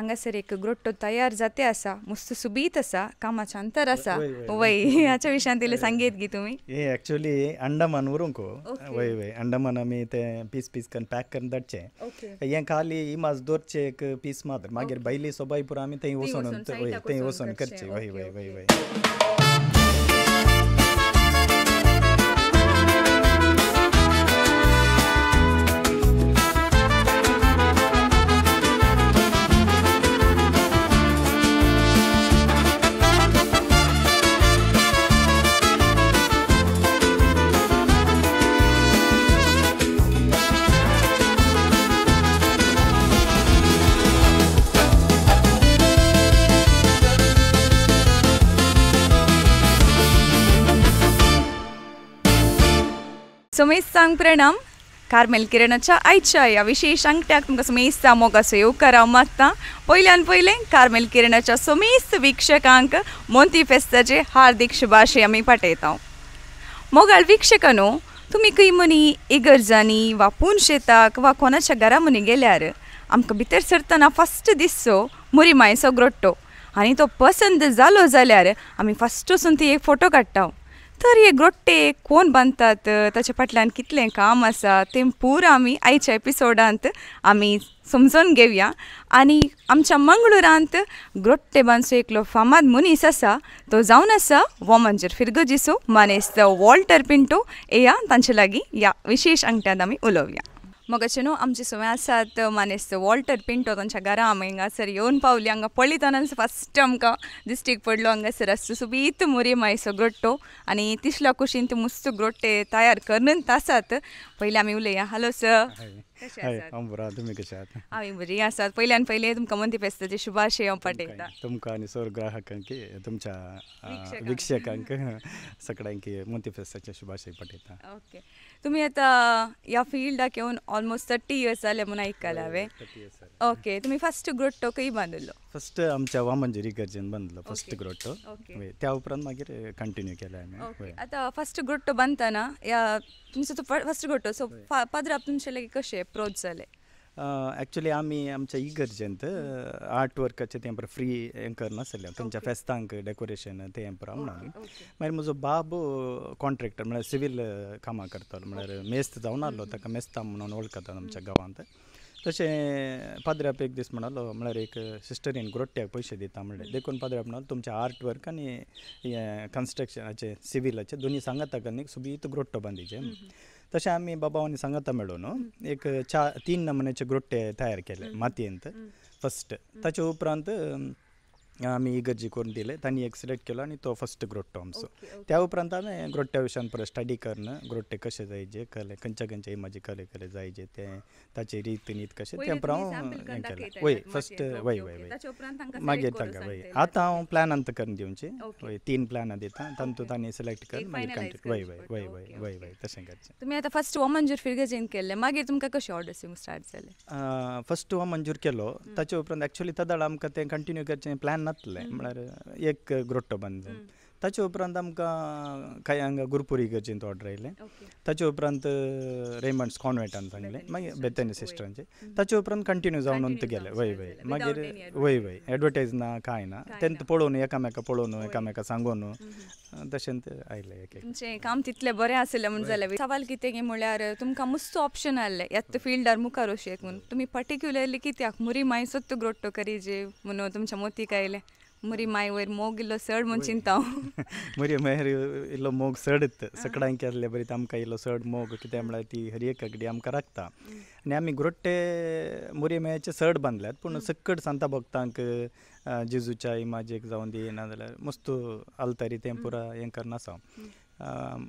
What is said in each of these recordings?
हांगासर एक ग्रोट्टो तयार जाते आसा, मस्त सुबीत आसा, कामाचें अंतर आसा. वय हाच्या विशयांत इल्लें सांगीत गी तुमी. हे एक्चुअली अंडमान व्हरूंक. वय वय अंडमान आमी ते पीस पीस करून पॅक करून धाडचे. हें खाली इमाज दवरचे एक पीस मात्र, मागीर भायली सोबाय पुरो आमी थंय वचून थंय वचून करचे. वय वय वय वय. समेस्तांक प्रणाम. कार्मेल किरणाच्या आयच्या ह्या विशेष अंकट्याक तुमकां समेस्ता मोगाचो येवकार हांव मागता. पयल्यान पयलें कार्मेल किरणाच्या समेस्त वीक्षकांक मोंती फेस्ताचे हार्दीक शुभाशय आमी पाठयता. मोगाळ वीक्षकांनो, तुमी खंय मनी इगर्जांनी वा पुनशेताक वा कोणाच्या घरा मनी गेल्यार आमकां भितर सरतना फस्ट दिसचो मुरी मायचो ग्रोट्टो आनी तो पसंत जालो जाल्यार आमी फस्ट वचून ती एक फोटो काडटा. तर हे ग्रोट्टे कोण बांदतात, ताच्या फाटल्यान कितलें काम आसा तें पुरा आमी आयच्या एपिसोडांत आमी समजून घेवया. आनी आमच्या मंगळुरांत ग्रोट्टे बांदचो एकलो फामाद मनीस आसा, तो जावन आसा वामंजूर फिरगजिसो मानेस्त वॉल्टर पिंटो. येया तांचे लागीं ह्या विशेश अंकट्यांत आमी उलोवया. मगाचे न्हू आमचे सुवे आसात मानेस्त वॉल्टर पिंटो, तांच्या घरा आमी हांगासर येवन पावली. हांगा पळयतनाच फस्ट आमकां दिश्टीक पडलो हांगासर आसचो सुबीत मुरी मायचो ग्रोट्टो आनी तिसल्या कुशीन ते मस्त ग्रोट्टे तयार करून आसात. पयलीं आमी उलया. हॅलो सर, कशें आसात? हांव बरो, तुमी कशें आसात? आमी बरी आसात. पयल्यान पयलें तुमकां मोंती फेस्ताचे शुभाशय हांव पाठयता. तुमकां आनी सर्व ग्राहकांक, तुमच्या वीक्षकांक सगळ्यांक मोंती फेस्ताचे शुभाशय पाठयता. ओके, तुमी आतां ह्या फिल्डाक येवन ऑलमोस्ट 30 इयर्स जाले म्हूण आयकलां हांवें. ओके, तुमी फस्ट ग्रोट्टो खंय बांदिल्लो? फस्ट आमच्या वामंजूर इगर्जेन बांदलो फस्ट ग्रोट्टो. त्या उपरांत मागीर कंटिन्यू केलें आमी. आतां फस्ट ग्रोट्टो बांदतना ह्या तुमचो तो फस्ट ग्रोट्टो, सो पाद्राप तुमचे लागीं कशें अप्रोच जालें? एक्चुअली आमी आमच्या इगर्जेंत आर्ट वर्काचें तें फ्री हें करनासलें, थंयच्या फेस्तांक डेकोरेशन तें पुरो म्हणून. मागीर म्हजो बाब कॉन्ट्रॅक्टर म्हळ्यार सिवील कामां करतालो, म्हळ्यार मेस्त जावन आहलो, ताका मेस्ता म्हणून वळखतात आमच्या गांवांत. तशें पाद्राप एक दीस म्हणालो, म्हळ्यार एक सिस्टरीन ग्रोट्ट्याक पयशे दिता म्हणलें, देखून पाद्राप म्हणालो तुमचें आर्ट वर्क आनी हें कन्स्ट्रक्शनाचें सिविलाचें दोनी सांगाता करून सुबीत ग्रोट्टो बांदिचें. तशें आमी बाबा आनी सांगाता मेळून एक 4-3 नमुन्याचे ग्रोट्टे तयार केले मातयेंत फस्ट. ताचे उपरांत आमी इगर्जी करून दिले, तांणी एक सिलेक्ट केलो आनी तो फस्ट ग्रोट्टो आमचो. त्या उपरांत आमी ग्रोट्ट्या विशयान परत स्टडी करून ग्रोट्टे कशे जायचे, कले खंयच्या खंयच्या इमाजी कले कले जायचे, ते ताची रीत नीत कशें तें पुरो हें केलें. वय फस्ट वय वय वय मागीर तांकां वय आतां हांव प्लॅनांत करून दिवची. वय 3 प्लॅनां दिता, तातूंत तांणी सिलेक्ट कर मागीर कंटिन्यू. वय वय वय वय वय वय तशें करचें. तुमी आतां फस्ट वामंजूर फिरगजेन केल्लें, मागीर तुमकां कशें ऑर्डर्स येवंक स्टार्ट जालें? फस्ट वामंजूर केलो ताचे उपरांत एक्चुअली तेदाळ आमकां तें कंटिन्यू करचें प्लॅन नासलें, म्हळ्यार एक ग्रोट्टो बांदलो. ताचे उपरांत आमकां कांय हांगा गुरपुरी इगर्जेंत ऑर्डर आयलें. ताचे उपरांत रेमंड्स कॉन्वेंटान सांगलें, मागीर बेथनी सिस्टरांचें. ताचे उपरांत कंटिन्यू जावन गेलें. वय वय मागीर वय वय एडवर्टायज ना कांय ना, तेंत पळोवन एकामेका पळोवन एकामेका सांगून तशें आयलें. एक तुमचें काम तितलें बरें आसलें म्हूण जालें. सवाल कितें म्हळ्यार तुमकां मस्त ऑप्शन आहलें ह्याच फिल्डार मुखार वचूंक म्हूण, तुमी पर्टिक्युलरली कित्याक मुरी मायसोच ग्रोट्टो करीजे म्हणून तुमच्या मोतीक आयलें? मुरी माय वयर मोग इल्लो चड म्हूण चिंता. मुरी मायर इल्लो मोग चड सगळ्यांक केल्ले बरी आमकां इल्लो चड मोग, कित्याक म्हळ्यार ती हर एक कगडी आमकां राखता. आनी आमी ग्रोट्टे मुरी मायाचे चड बांदल्यात, पूण सक्कड सांता भक्तांक जेजूच्या इमाजेक जावन दी नाजाल्यार मस्त आल्तारी तें पुरा हें करनासा.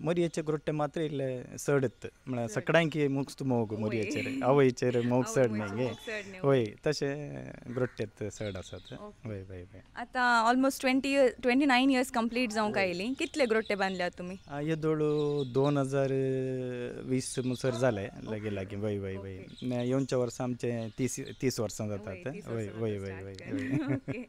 मोरयेचे ग्रोट्टे मात्र इल्ले चडत, म्हळ्यार सगळ्यांक मुक्त मोग मोरयेचेर, आवयचेर मोग चड न्ही गे. वय तशें ग्रोट्टेत चड आसात. वय वय वय. आतां ऑलमोस्ट 29 इयर्स कंप्लीट जावंक आयली, कितले ग्रोट्टे बांदल्यात तुमी? येदोळ 2020 मुसर जाले लागीं लागीं. वय वय वय. येवच्या वर्सा आमचें 30 वर्सां जातात. वय वय वय वय.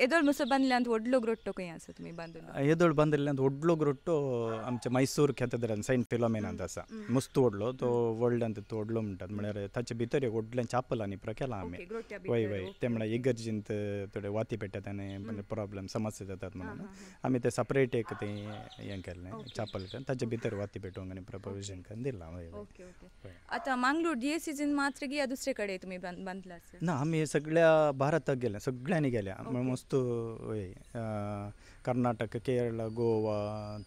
येदोळ मुसर बांदल्यांत व्हडलो ग्रोट्टो खंय आसा तुमी बांदलो? येदोळ बांदिल्ल्यांत व्हडलो ग्रोट्टो ग्रोट्टो आमच्या मैसूर कॅथेड्रल सेंट फिलोमेनांत आसा, मस्त व्हडलो तो, वर्ल्डांत तो व्हडलो म्हणटात. म्हळ्यार ताचे भितर एक व्हडलें चापल आनी पुरो केलां आमी. वय वय, तें म्हळ्यार इगर्जींत थोडे वाती पेट्टात आनी प्रॉब्लम समस्या जातात म्हणून आमी ते सपरेट एक तें हें केल्लें चापल, ताचे भितर वाती पेटोवंक आनी प्रोविजन करून दिलां. वय वय. आतां मांगलोर डिएसीजीन मात्र की दुसरे कडेन तुमी बांदला? ना, आमी सगळ्या भारताक गेले, सगळ्यांनी गेल्या मस्त. वय, कर्नाटक, केरळ, गोवा,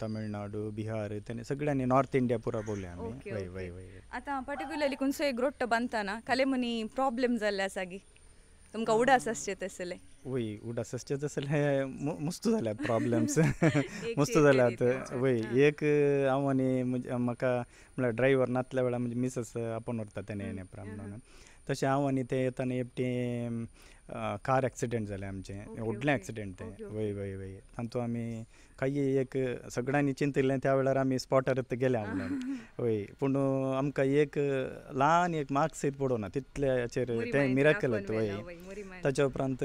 तमिळनाडू, बिहार, तेणे सगळ्यांनी नॉर्थ इंडिया पुरा बोलले आमी. वय वय वय. आतां पर्टिक्युलरली खंयचो एक ग्रोट्टो बांदतना कालेमनी प्रॉब्लेम जाल्ले आसा गी तुमकां उडास आसचे तसले? वय, उडास आसचे तसले मस्त जाल्यात प्रॉब्लम्स, मस्त जाल्यात. वय, एक हांव आनी म्हाका म्हळ्यार ड्रायव्हर नातल्या वेळार म्हजी मिसेस आपोवन व्हरता तेणे हें म्हणून. तशें हांव आनी ते येतना एकटी कार एक्सिडेंट जालें आमचें, व्हडलें एक्सिडेंट तें. वय वय वय. तातूंत आमी काही एक सगळ्यांनी चिंतिल्लें त्या वेळार आमी स्पॉटार गेल्या म्हणून. वय, पूण आमकां एक ल्हान एक मार्क सयत पडोना तितल्याचेर तें मिराकल. वय, ताच्या उपरांत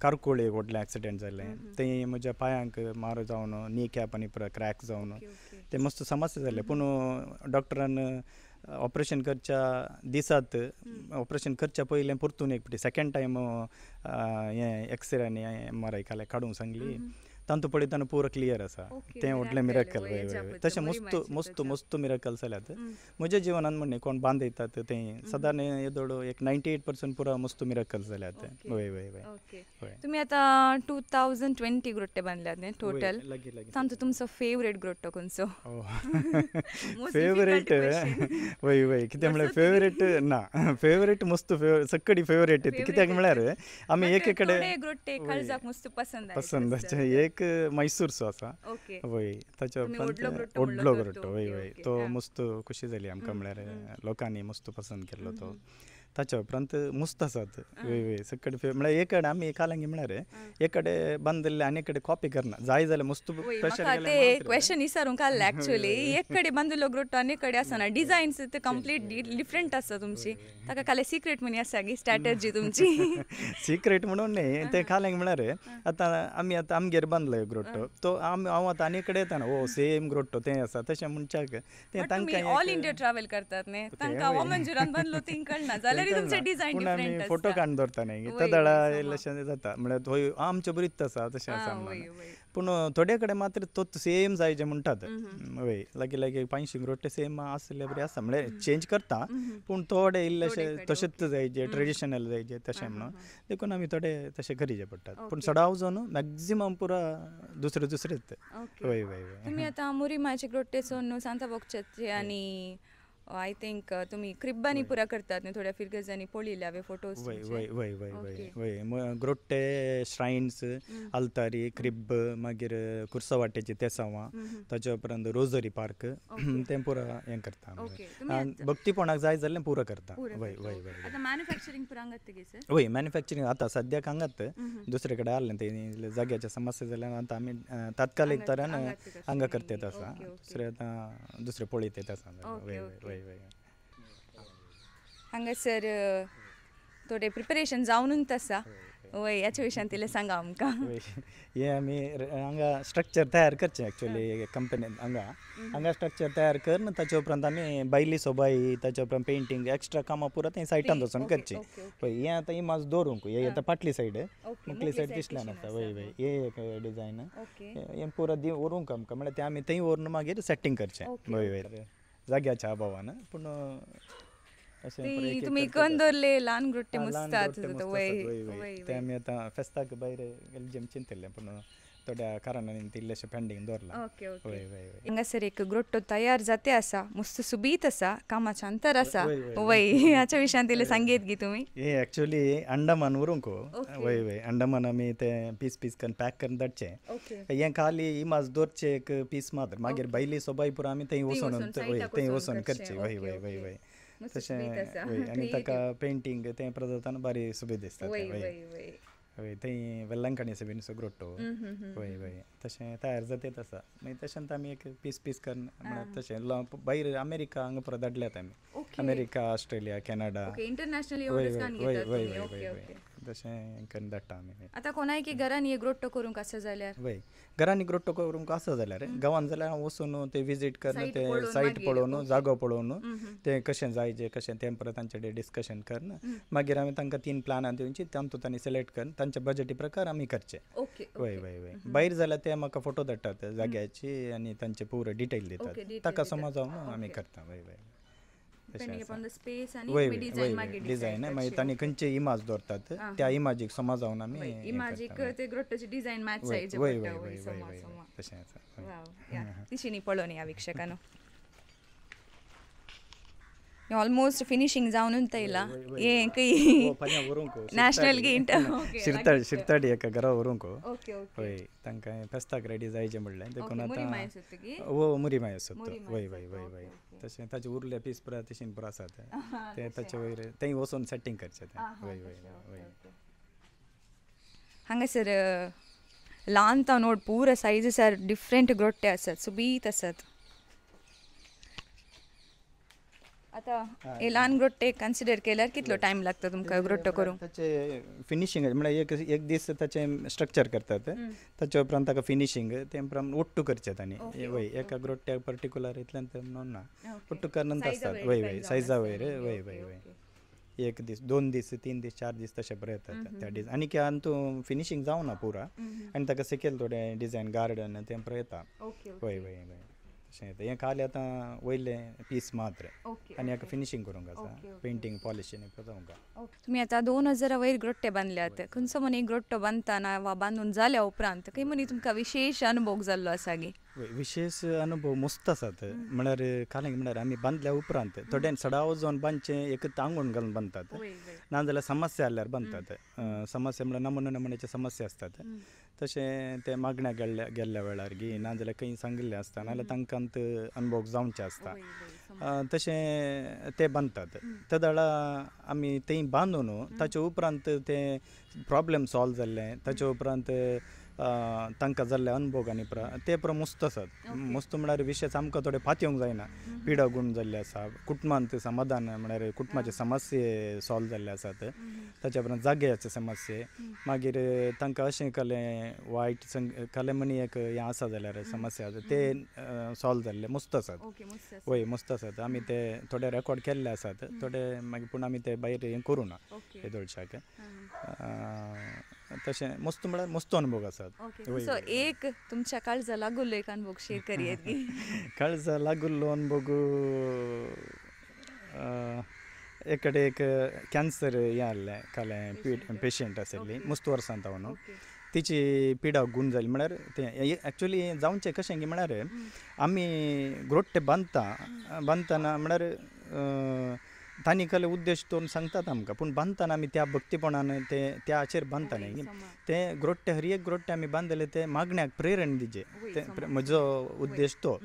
कारकोळ एक व्हडलें एक्सिडेंट जालें, तें म्हज्या पांयांक मारो जावन नी कॅप आनी पुरो क्रॅक जावन तें मस्त समस्या जालें. पूण डॉक्टरान ऑपरेशन करच्या दिसात, ऑपरेशन करच्या पयलें परतून एक फावटी सेकेंड टायम हें एक्सरे आनी एम आर I काडूंक सांगली, तांतू पळयतना पुरो क्लियर आसा. तें व्हडलें मिराकल. वय वय. तशें मस्त मस्त मस्त मिराकल जाल्यात म्हज्या जिवनान. म्हण कोण बांदयतात तें सदांच येदोळ एक 98% पुरो मस्त मिराकल जाल्यात. वय वय वय. तुमी आतां 2020 ग्रोट्टे बांदल्यात न्ही टोटल, तांतू तुमचो फेवरेट ग्रोट्टो खंयचो? फेवरेट? वय वय, कितें म्हळ्यार फेवरेट ना, फेवरेट मस्त सगळी फेवरेट. कित्याक म्हळ्यार आमी एके कडेन ग्रोट्टे काळजाक मस्त पसंद पसंद. एक मैसूरचो आसा. वय, ताच्या उपरांत व्हडलो ग्रोट्टो. वय वय, तो मस्त खुशी जाली आमकां, म्हळ्यार लोकांनी मस्त पसंद केल्लो तो. ताच्या उपरांत मस्त आसात. वय वय, सगळे म्हळ्यार एक कडेन आमी कालंगी म्हळ्यार एक कडेन बांदिल्ले आनी एक कडेन कॉपी करना जाय जाल्यार मस्त प्रेशर. ते क्वेश्चन विचारूंक आसलें एक्चुअली, एक कडेन बांदिल्लो ग्रोट्टो आनी एक कडेन आसना, डिजायन्स ते कंप्लीट डिफरंट आसता तुमची, ताका काले सिक्रेट म्हणी आसा गी स्ट्रॅटर्जी तुमची? सिक्रेट म्हणून न्ही, ते कालंग म्हळ्यार आतां आमी आतां आमगेर बांदलो ग्रोट्टो तो हांव आतां आनी कडेन येताना ओ सेम ग्रोट्टो तें आसा तशें म्हणच्याक तें तांकां ऑल इंडिया ट्रॅवल करतात न्ही, तांकां वामनजुरान बांदलो ती कळना जाल्यार पूण आमी फोटो काडून दवरता न्ही, तदळा इल्लेशें जाता म्हळ्यार थंय आमचे बरीच आसा तशें आसा म्हणून. पूण थोडे कडेन मात्र तो सेम जाय जे म्हणटात. वय, लागीं लागीं 500 ग्रोट्टे सेम आसले बरी आसा, म्हळ्यार चेंज करता पूण थोडे इल्लेशे तशेंच जाय जे ट्रेडिशनल जाय जे तशें म्हणून, देखून आमी थोडे तशें करीचे पडटात. पूण सदांच जावन मॅक्झिमम पुरा दुसरे दुसरेच. वय वय वय. तुमी आतां मुरीमाचे ग्रोट्टे सोडून सांता बोगच्याचे आनी I think तुमी क्रिब्बांनी पुरा करतात न्ही, थोड्या फिरगजांनी पळयले हांवें फोटोज. वय वय वय वय वय वय. ग्रोट्टे, श्रायन्स, आल्तारी, क्रिब्ब, मागीर कुर्सवाटेची तेसांवां, ताच्या उपरांत रोजरी पार्क, तें पुरा हें करता. भक्तीपणाक जाय जाल्यार पुरो करता. वय वय वय. आतां मॅन्युफॅक्चरींग पुरा हांगात गे सर? वय, मॅन्युफॅक्चरींग आतां सद्याक हांगात, दुसरे कडेन आहलें तें जाग्याच्या समस्या जाल्यान आतां आमी तात्कालीक तरेन हांगा करतात आसा, दुसरे आतां दुसरे पळयतात आसा. वय वय वय. हांगासर थोडे प्रिपरेशन जावनूच आसा. वय, ह्याच्या विशयान तितलें सांगा आमकां. हें आमी हांगा स्ट्रक्चर तयार करचें एक्चुअली कंपनीन, हांगा हांगा स्ट्रक्चर तयार करून ताच्या उपरांत आमी भायली सोबाय, ताच्या उपरांत पेंटींग, एक्स्ट्रा कामां पुरा थंय सायटान वचून करचीं. पळय हें आतां इमाज दवरूंक हें आतां फाटली सायड, मुखली सायड दिसल्यान आसा. वय वय, हें एक डिजायन हें पुरा दी व्हरूंक आमकां, म्हळ्यार तें आमी थंय व्हरून मागीर सेटींग करचें. वय वय, जाग्याच्या अभावान पूण अशें तुमी करून दवरले ल्हान ग्रोट्टे मस्त आसा. वय, ते आमी आतां फेस्ताक भायर गेल्ले चिंतिल्लें पूण थोड्या कारणांनी ते इल्लेशें पेंडींग दवरलां. वय वय. हांगासर एक ग्रोट्टो तयार जाते आसा, मस्त सुबीत आसा, कामाचें अंतर आसा. वय, हाच्या विशयान तितलें सांगीत गी तुमी? हें एक्चुअली अंडमान व्हरूंक. वय वय, अंडमान आमी तें पीस पीस करून पॅक करून धाडचें. हें खाली इमाज दवरचें एक पीस मात्र, मागीर भायली सोबाय पुरा आमी थंय वचून, वय थंय वचून करची. वय वय वय वय. तशें वय, आनी ताका पेंटींग तें प्रदर्शन बारी सुबीत दिसता. वय वय, थंय वेल्लंकणीचो बीन ग्रोट्टो. वय वय, तशें तयार जातेच आसा. मागीर तशेंच आमी एक पीस पीस करून म्हळ्यार तशें भायर अमेरिका हांगा पुरो धाडल्यात आमी, अमेरिका, ऑस्ट्रेलिया, कॅनडा. इंटरनॅशनली. वय वय वय वय वय. तशें करून धाडटा आमी. आतां कोणाय की घरांनी ग्रोट्टो करूंक आसा जाल्यार? वय, घरांनी ग्रोट्टो करूंक आसा जाल्यार गांवांत जाल्यार हांव वचून ते विजीट करून ते सायट पळोवन जागो पळोवन ते कशें जायचे कशें तें परत तांचे कडेन डिस्कशन करून मागीर आमी तांकां 3 प्लानां दिवची, तातूंत तांणी सिलेक्ट करून तांच्या बजेटी प्रकार आमी करचे. वय वय वय. भायर जाल्यार ते म्हाका फोटो धाडटात जाग्याची आनी तांचे पुरो डिटेल दितात, ताका समज जावन आमी करता. वय वय. डिझायन मागीर तांणी खंयचे इमाज दवरतात त्या इमाजीक समज जावन आमी वय वय वय वय तशें आसा. तिशींनी पळोवन या वीक्षकांनो, ऑलमोस्ट फिनिशिंग जावनूच येयला. हें खंय नॅशनल गिंट शिरताडी, शिरताडी एका घरा व्हरूंक. वय, तांकां फेस्ताक रेडी जायचें म्हणलें देखून आतां वो मुरीमाय आसता. वय वय वय वय. तशें ताचे उरले पीस पुरा तशें पुरो आसात ते ताचे वयर थंय वचून सेटींग करचें तें. वय वय वय. हांगासर ल्हान तावन व्हड पुरा सायज आसार डिफरंट ग्रोट्टे आसात, सोबीत आसात. आतां हे ल्हान ग्रोट्टे कन्सिडर केल्यार कितलो टायम लागता तुमकां ग्रोट्टो करूंक? ताचे फिनिशींग म्हळ्यार एक एक दीस ताचें स्ट्रक्चर करतात, ताचे उपरांत ताका फिनिशींग ते उपरांत ओट्टू करचें तांणी. वय, एका ग्रोट्ट्याक पर्टिकुलर इतल्यान तें म्हणून ना, ओट्टू करनंत आसतात. वय वय, सायजा वयर. वय वय वय. 1 दीस, 2 दीस, 3 दीस, 4 दीस तशें बरें येतात त्या दीस. आनी अंतू फिनिशींग जावना पुरा आनी ताका सकयल थोडें डिजायन गार्डन तें पुरो येता. वय वय वय. तशें येता. हें खाली आतां वयलें पीस मात्र आनी हाका फिनिशींग करूंक आसा, पेंटींग पॉलिशींग जावंक. तुमी आतां 2000 वयर ग्रोट्टे बांदल्यात, खंयचो म्हण ग्रोट्टो बांदतना वा बांदून जाल्या उपरांत खंय म्हण तुमकां विशेश अनुभव जाल्लो आसा गी? विशेश अनुभव मस्त आसात. म्हळ्यार खाली म्हळ्यार आमी बांदल्या उपरांत थोड्यान सडाव जावन बांदचें एक तांगून घालून बांदतात, नाजाल्यार समस्या आसल्यार बांदतात. समस्या म्हळ्यार नमुने नमुन्याचे समस्या आसतात, तशें ते मागण्या गेल्ल्या गेल्ल्या वेळार गी नाजाल्यार खंय सांगिल्लें आसता, नाजाल्यार तांकां अनुभव जावचे आसता, तशें ते बांदतात. तेदळा आमी थंय बांदून ताचे उपरांत ते प्रॉब्लेम सॉल्व जाल्ले, ताचे उपरांत तांकां जाल्ले अनुभव आनी ते पुरो मस्त आसात. मस्त म्हळ्यार विशेश आमकां थोडे पातयेवंक जायना, पिडा गूण जाल्ले आसा, कुटुंबांत समाधान म्हळ्यार कुटुंबाचे समस्ये सॉल्व जाल्ले आसात, ताच्या उपरांत जाग्याचे समस्ये, मागीर तांकां अशें कलें वायट कलें म्हणी एक हें आसा जाल्यार समस्या आसा ते सॉल्व जाल्ले मस्त आसात. वय, मस्त आसात. आमी ते थोडे रेकॉर्ड केल्ले आसात, थोडे मागीर पूण आमी ते भायर हें करूं ना येदोळच्याक. तशें मस्त म्हळ्यार मस्त अनुभव आसात. सो एक तुमच्या काळजा लागुल्लो एक अनुभव शेअर करयेत गी? काळजा लागुल्लो अनुभव एक कडेन एक कॅन्सर हें आहलें कालें पेशंट आशिल्ली मस्त वर्सां जावन तिची पिडा गूण जाली. म्हळ्यार तें एक्चुअली जावचें कशें की म्हळ्यार आमी ग्रोट्टे बांदता बांदतना म्हळ्यार तांणी कसले उद्देश दवरून सांगतात आमकां, पूण बांदतना आमी त्या भक्तीपणान ते त्याचेर बांदता न्ही ते ग्रोट्टे, हर एक ग्रोट्टे आमी बांदले ते मागण्याक प्रेरण दिवचें, ते म्हजो उद्देश तो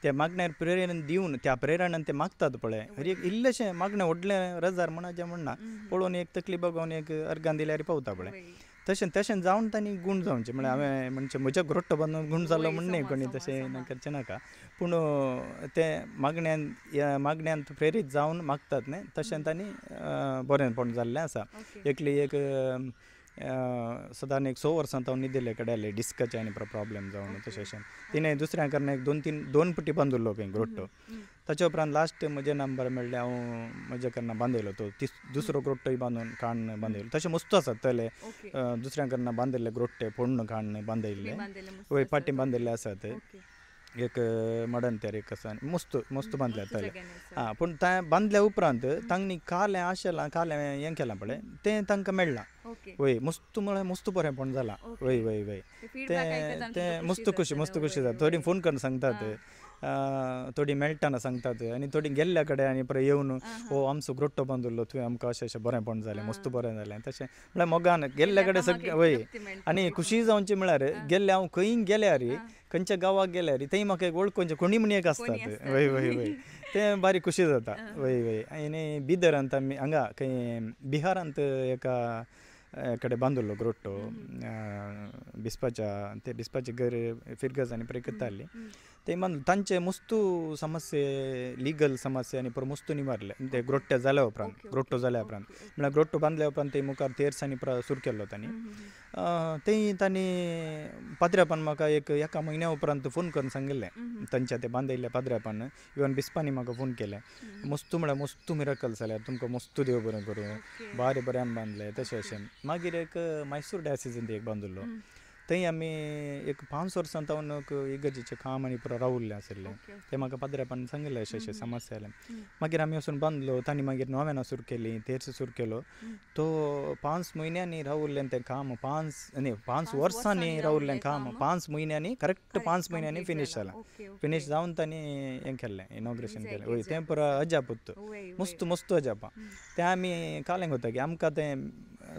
त्या मागण्याक प्रेरण दिवन त्या प्रेरणान ते मागतात पळय हर एक इल्लेशें मागणें व्हडलें रजार म्हणाचें म्हणना, पळोवन एक तकली बगोवन एक अर्गान दिल्यार पावता पळय, तशें तशें जावन तांणी गूण जावचें. म्हळ्यार हांवें म्हणजे म्हज्या ग्रोट्टो बांदून गूण जालो म्हण न्ही कोणी तशें करचें नाका, पूण ते मागण्यान मागण्यांत प्रेरीत जावन मागतात न्ही तशें तांणी बरेंपण जाल्लें आसा. एकली एक सदां एक 6 वर्सां हांव न्हिदिल्ले कडेन आसलें डिस्काचे आनी प्रॉब्लेम जावन तशें अशें तिणें दुसऱ्या कारणान एक 2-3 पुटी बांदिल्लो खंय ग्रोट्टो. ताच्या उपरांत लास्ट म्हजे नंबर मेळ्ळे, हांव म्हज्या कारणान बांदयलो तो दुसरो ग्रोट्टोय बांदून काण्ण बांदयलो. तशें मस्त आसात तले दुसऱ्या कारणान बांदिल्ले ग्रोट्टे फोण्ण काण्ण बांदयल्ले वय पाटी बांदिल्ले आसात एक मडन त्यार एक आसा मस्त मस्त बांदल्या तले. आं, पूण तें बांदल्या उपरांत तांणी कालें आशेलां कालें हें केलां पळय तें तांकां मेळ्ळां. वय मस्त म्हळ्यार मस्त बरेंपण जालां. वय वय वय तें तें मस्त खुशी मस्त खुशी जाता. थोडीं फोन करून सांगतात, थोडीं मेळटना सांगतात आनी थोडीं गेल्ल्या कडेन आनी परत येवन हो आमचो ग्रोट्टो बांदिल्लो तुवें आमकां अशें अशें बरेंपण जालें मस्त बरें जालें तशें म्हळ्यार मोगान गेल्ल्या कडेन सगळें. वय आनी खुशी जावची म्हळ्यार गेल्ले हांव खंय गेल्यार खंयच्या गांवाक गेल्यार थंय म्हाका एक वळखून कोणी म्हण एक आसतात. वय वय वय तें बारीक खुशी जाता. वय वय आनी बिदरांत आमी हांगा खंय बिहारांत एका कडेन बांदिल्लो ग्रोट्टो बिस्पाच्या ते बिस्पाचे घर फिरगज आनी पळय करताली ते बांदलो. तांचे मस्तू समस्ये लिगल समस्या आनी पुरो मस्तू निवारले ते ग्रोट्टे जाल्या उपरांत ग्रोट्टो जाल्या उपरांत म्हळ्यार ग्रोट्टो बांदल्या उपरांत ते मुखार तेर्स आनी सुरू केल्लो तांणी. तें तांणी पाद्र्यापान म्हाका एक एका म्हयन्या उपरांत फोन करून सांगिल्लें तांच्या ते बांदिल्ल्या पाद्र्यापान इवन बिस्पांनी म्हाका फोन केलें मस्तू म्हळ्यार मस्तू मिराकल जाल्यार तुमकां मस्तू देव बरें करूं बारे बऱ्यान बांदलें तशें अशें. मागीर एक मैसूर डायसिजीन एक बांदिल्लो थंय आमी एक 5 वर्सां तावन इगर्जेचें काम आनी पुरो रावल्लें आशिल्लें तें म्हाका पाद्र्यापान सांगिल्लें अशें अशें समस्या आयलें. मागीर आमी वचून बांदलो तांणी मागीर नोवेना सुरू केली तेर्स सुरू केलो तो 5 म्हयन्यांनी रावल्लें तें काम 5 वर्सांनी रावल्लें काम 5 म्हयन्यांनी करेक्ट 5 म्हयन्यांनी फिनीश जालां. फिनीश जावन तांणी हें केल्लें इनॉग्रेशन केलें. वय तें पुरो अजापूत मस्त मस्त अजापां तें आमी कालें वता की आमकां तें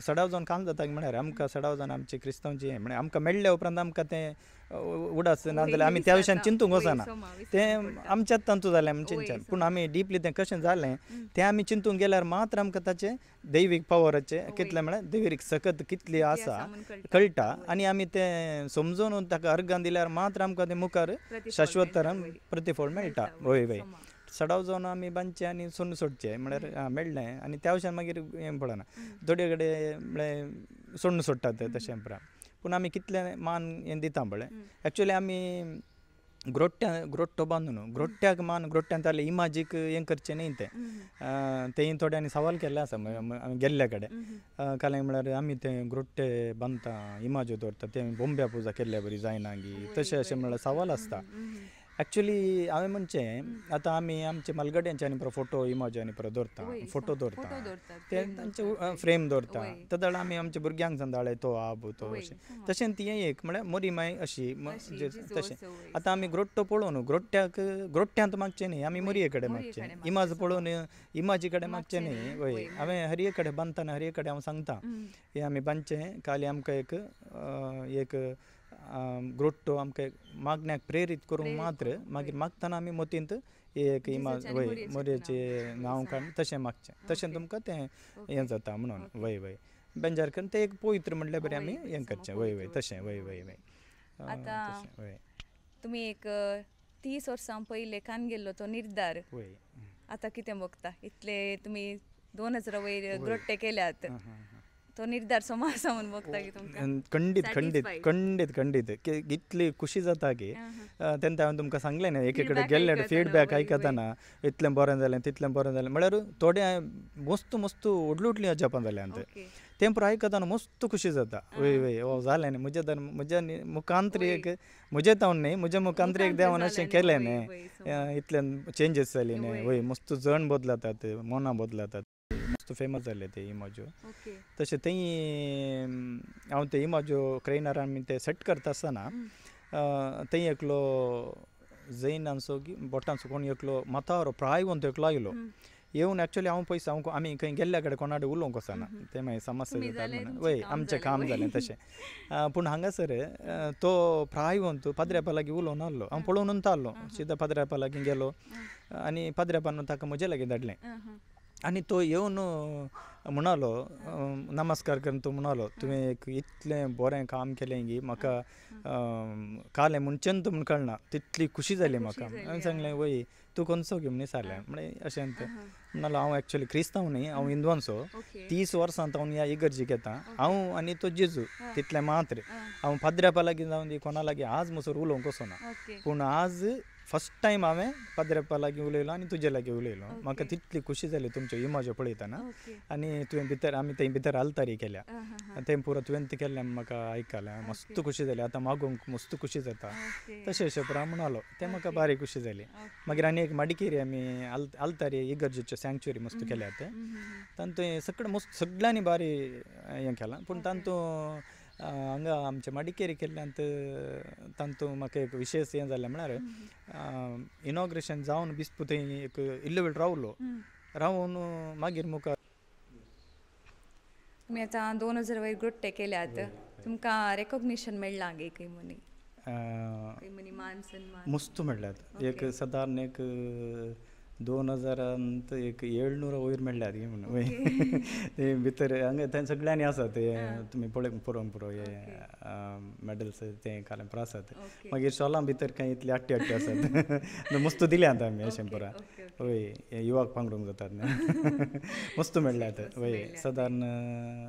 सडाव जावन काम जाता म्हळ्यार आमकां सडाव जावन आमचे क्रिस्तांवचें हें म्हळ्यार आमकां मेळ्ळ्या उपरांत आमकां तें उडास ना जाल्यार आमी त्या विशयान चिंतूंक वचना तें आमच्याच तांतू जालें आमी चिंतच्यान पूण आमी डिपली तें कशें जालें तें आमी चिंतूंक गेल्यार मात्र आमकां ताचें दैवीक पावराचें कितलें म्हळ्यार दैवीक सकत कितली आसा कळटा आनी आमी तें समजून ताका अर्गां दिल्यार मात्र आमकां तें मुखार शाश्वत तरान प्रतिफळ मेळटा. वय वय सडाव जावन आमी बांदचें आनी सोडून सोडचें म्हळ्यार मेळ्ळें आनी त्या वशान मागीर हें पडना थोडे कडेन म्हळ्यार सोडून सोडटात तशें पुरा पूण आमी कितलें मान हें दिता पळय. एक्चुअली आमी ग्रोट्टो बांदून ग्रोट्ट्याक मान ग्रोट्ट्यांत जाल्यार इमाजीक हें करचें न्ही तें तेंय थोड्यांनी सवाल केल्लें आसा आमी गेल्ल्या कडेन कालें म्हळ्यार आमी तें ग्रोट्टे बांदता इमाज्यो दवरता तें बोंब्या पुजा केल्ल्या बरी जायना गी तशें अशें म्हळ्यार सवाल आसता. एक्चुअली हांवें म्हणचें आतां आमी आमचे मालगड्यांचे आनी फोटो इमाज्यो आनी परत दवरता फोटो दवरता ते तांचे फ्रेम दवरता तेदळा आमी आमच्या भुरग्यांक सांदाळे तो आब तो अशें तशें ती एक म्हळ्यार मोरी माय अशी तशें आतां आमी ग्रोट्टो पळोवन ग्रोट्ट्याक ग्रोट्ट्यांत मागचें न्ही आमी मोरये कडेन मागचें इमाज पळोवन इमाजी कडेन मागचें न्ही. वय हांवें हरये कडेन बांदतना हरये कडेन हांव सांगता हें आमी बांदचें काली आमकां एक एक ग्रोट्टो आमकां मागण्याक प्रेरीत करूंक मात्र मागीर मागतना आमी मतींत एक इमाज वय मोरयेचें नांव काडून तशें मागचें तशें तुमकां तें हें जाता म्हणून वय वय बेंजार करून तें एक पवित्र म्हणल्यार बरें आमी हें करचें वय वय तशें वय वय वय. आतां तुमी एक 30 वर्सां पयलें कान गेल्लो तो निर्धार आतां कितें बघता इतले तुमी 2000 वयर ग्रोट्टे केल्यात तो निर्धार समा आसा म्हूण बघता की तुमकां? खंडीत खंडीत खंडीत खंडीत इतली खुशी जाता की तेन्ना हांवें तुमकां सांगलें न्ही एके कडेन गेल्ले फिडबॅक आयकतना इतलें बरें जालें तितलें बरें जालें म्हळ्यार थोडे मस्त मस्त व्हडलीं व्हडलीं अजापां जाल्यांत तें पुरो आयकतना मस्त खुशी जाता. वय वय ओ जालें न्ही म्हज्या म्हज्या मुखांतरी एक म्हजे तावन न्ही म्हज्या मुखांतरी एक देवान अशें केलें न्ही इतलें चेंजीस जाली न्ही. वय मस्त जण बदलतात मनां बदलतात मस्त फेमस जाले ते इमाज्यो. तशें थंय हांव ते इमाज्यो क्रेनार आमी ते सेट करता आसतना थंय एकलो जैनांचो बोटांचो कोण एकलो म्हातारो प्रायवंत एकलो आयलो येवन एक्चुअली हांव पयस हांव आमी खंय गेल्ल्या कडेन कोणा कडेन उलोवंक वचना तें मागीर समस्या जाता म्हणून वय आमचें काम जालें तशें. पूण हांगासर तो प्रायवंत पाद्र्यापा लागीं उलोवन आहलो हांव पळोवन आहलो सिद्धा पाद्र्यापा लागीं गेलो आनी पाद्र्यापान ताका म्हजे लागीं धाडलें आनी तो येवन म्हणालो नमस्कार करून तो म्हणालो तुवें एक इतलें बरें काम केलें की म्हाका कालें म्हणचें म्हूण कळना तितली खुशी जाली म्हाका. हांवें सांगलें वय तूं कोणसो गी म्हण विचारलें म्हळें अशें तें म्हणालो हांव एक्चुअली क्रिस्तांव न्ही हांव हिंदवांचो 30 वर्सां हांव ह्या इगर्जीक येता हांव आनी तो जेजू तितलें मात्र हांव पाद्र्यापा लागीं जावन दी कोणा लागीं आज म्हसर उलोवंक वचना पूण आज फर्स्ट टायम हांवें पाद्र्यापा लागीं उलयलो आनी तुजे लागीं उलयलो म्हाका तितली खुशी जाली तुमच्यो इमाज्यो पळयतना आनी तुवें भितर आमी थंय भितर आल्तारी केल्या तें पुरो तुवें केल्लें म्हाका आयकलें मस्त खुशी जाली आतां मागूंक मस्त खुशी जाता तशें अशें पुरो म्हणालो तें म्हाका बारी खुशी जाली. मागीर आनी एक मडिकेरी आमी आल्तारी इगर्जेच्यो सँक्चुरी मस्त केल्यात तातूंत सगळें मस्त सगळ्यांनी बारी हें केलां पूण तातूंत हांगा आमच्या मडिकेरी केल्ल्यांत तातूंत म्हाका एक विशेश हें जालें म्हळ्यार इनॉग्रेशन जावन बिस्पू थंय एक इल्लो वेळ रावलो रावून मागीर मुखार तुमी आतां 2000 वयर ग्रोट्टे केल्यात तुमकां रेकोग्निशन मेळ्ळां गे खंय मनी मान सन्मान मस्त मेळ्ळ्यात. एक सादारण एक 2000 एक 700 वयर मेळ्ळ्यात म्हणून वय ते भितर हांगा थंय सगळ्यांनी आसा ते तुमी पळोवंक पुरो पुरो हे मॅडल्स ते कालें पुरो आसात. मागीर शॉलां भितर कांय इतले आट्टी आट्टी आसात मस्त दिल्यात आमी अशें पुरा वय हे युवाक पांगरूंक जातात न्हय मस्त मेळ्ळ्यात वय सादारण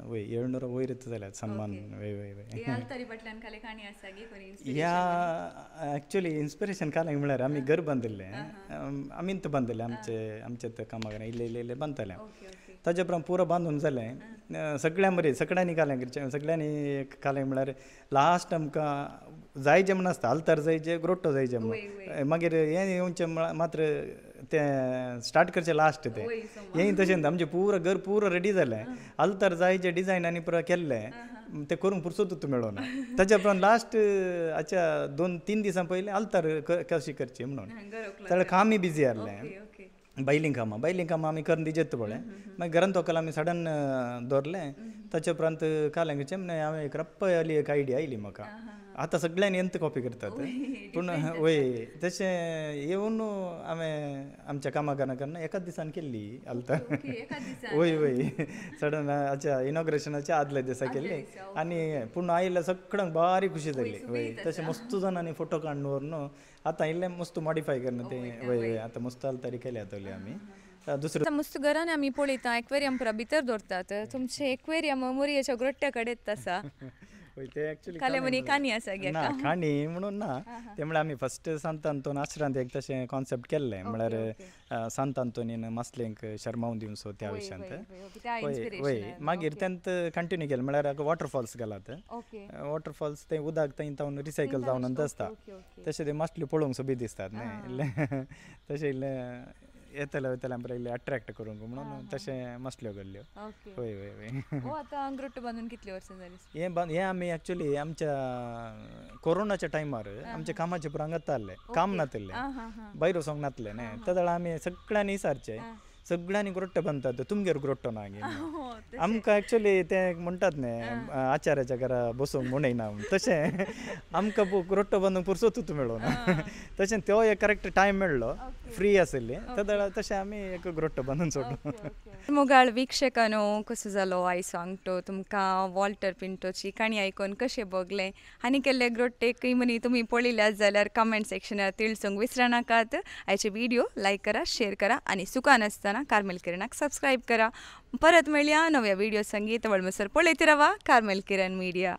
वय 700 वयरच जाल्यात सन्मान वय वय वय. ह्या एक्चुअली इन्स्पिरेशन कालें म्हळ्यार आमी घर बांदिल्लें आमीच बांदिल्लें आमचे आमचे ते कामाक इल्ले इल्ले इल्ले बांदताले ताजे उपरांत पुरो बांदून जालें सगळ्यां बरें सगळ्यांनी कालें करचें सगळ्यांनी कालें म्हळ्यार लास्ट आमकां जायचे म्हण आसता आल्तार जायचे ग्रोटो जायचे म्हण मागीर हें येवचें मात्र तें स्टार्ट करचें लास्ट तें हें तशें आमचें पुरो घर पुरो रेडी जालें आल्तार जायचे डिजायन आनी पुरो केल्लें तें करूंक पुरसोतूच मेळोना ताच्या उपरांत लास्ट आच्या 2-3 दिसां पयलीं आल्तार कशी करची म्हणून ताणें कामय बिजी आहलें बैलीं कामां बैलीं कामां आमी करून दिजेत पळय मागीर घरान तोकल आमी सडन दवरलें ताच्या उपरांत कालें करचें म्हण हांवें एक रप्प आली एक आयडिया आयली म्हाका आतां सगळ्यांनी यंत्र कॉपी करतात पूण वय तशें येवन हांवें आमच्या कामाकारां कडन एकाच दिसान केल्ली आल्तार वय वय सडन आच्या इनॉग्रेशनाच्या आदल्या दिसा केल्ली आनी पूण आयिल्ल्या सगळ्यांक बारीक खुशी जाली वय तशें मस्त जाणांनी फोटो काडून व्हरून आतां इल्लें मस्त मॉडिफाय करून तें वय वय आतां मस्त आल्तारी केल्या जातली आमी. दुसरें मस्त घरान आमी पळयता एक्वेरियम पुरा भितर दवरतात तुमचें एक्वेरियम मोरयेच्या ग्रोट्ट्या कडेच आसा. ते एक्चुअली काणी आसा ना काणी म्हणून ना ते म्हळ्यार आमी फस्ट सांत आंतोन आश्रांत एक तशें कॉन्सेप्ट केल्लें म्हळ्यार सांत आंतोनीन मासलेंक शर्मावन दिवचो त्या विशयांत वय वय मागीर तेंत कंटिन्यू केलें म्हळ्यार वॉटरफॉल्स घालात वॉटरफॉल्स ते उदक थंय जावन रिसायकल जावन आसता तशें ते मासल्यो पळोवंक सोबीत दिसतात न्हय इल्लें तशें इल्लें येतले वयतले आमकां इल्लें अट्रॅक्ट करूंक म्हणून तशें मसल्यो घाल्ल्यो वय वय वय. आतां ग्रोटो बांदून कितली वर्सां जालीं? हें बांद हें आमी एक्चुअली आमच्या कोरोनाच्या टायमार आमच्या कामाचें पुरो हांगाच आहलें काम नातिल्लें भायर वचोंक नातलें न्हय त्या वेळार आमी सगळ्यांनी विचारचें सगळ्यांनी ग्रोट्टो बांदतात तुमगेर ग्रोट्टो ना गे आमकां एक्चुअली तें म्हणटात न्हय आचार्याच्या घरा बसूंक म्हणयना तशें आमकां ग्रोट्टो बांदूंक पुरसोतूच मेळोना तशें तो एक करेक्ट टायम मेळ्ळो फ्री आशिल्ली त्या वेळार तशें आमी एक ग्रोट्टो बांदून सोडलो. मोगाळ वीक्षकांनो कसो जालो आयचो आंगठो तुमकां वॉल्टर पिंटोची काणी आयकून कशें भोगलें आनी केल्ले ग्रोट्टेकय म्हणी तुमी पळयल्यात जाल्यार कमेंट सेक्शनार तिळसूंक विसरनाकात. आयचे व्हिडिओ लायक करा शेअर करा आनी सुखान आसतना कार्मेल किरणाक सबस्क्रायब करा. परत मेळया नव्या व्हिडिओ संगीत वळमसर पळयत रावा कार्मेल किरण मिडिया.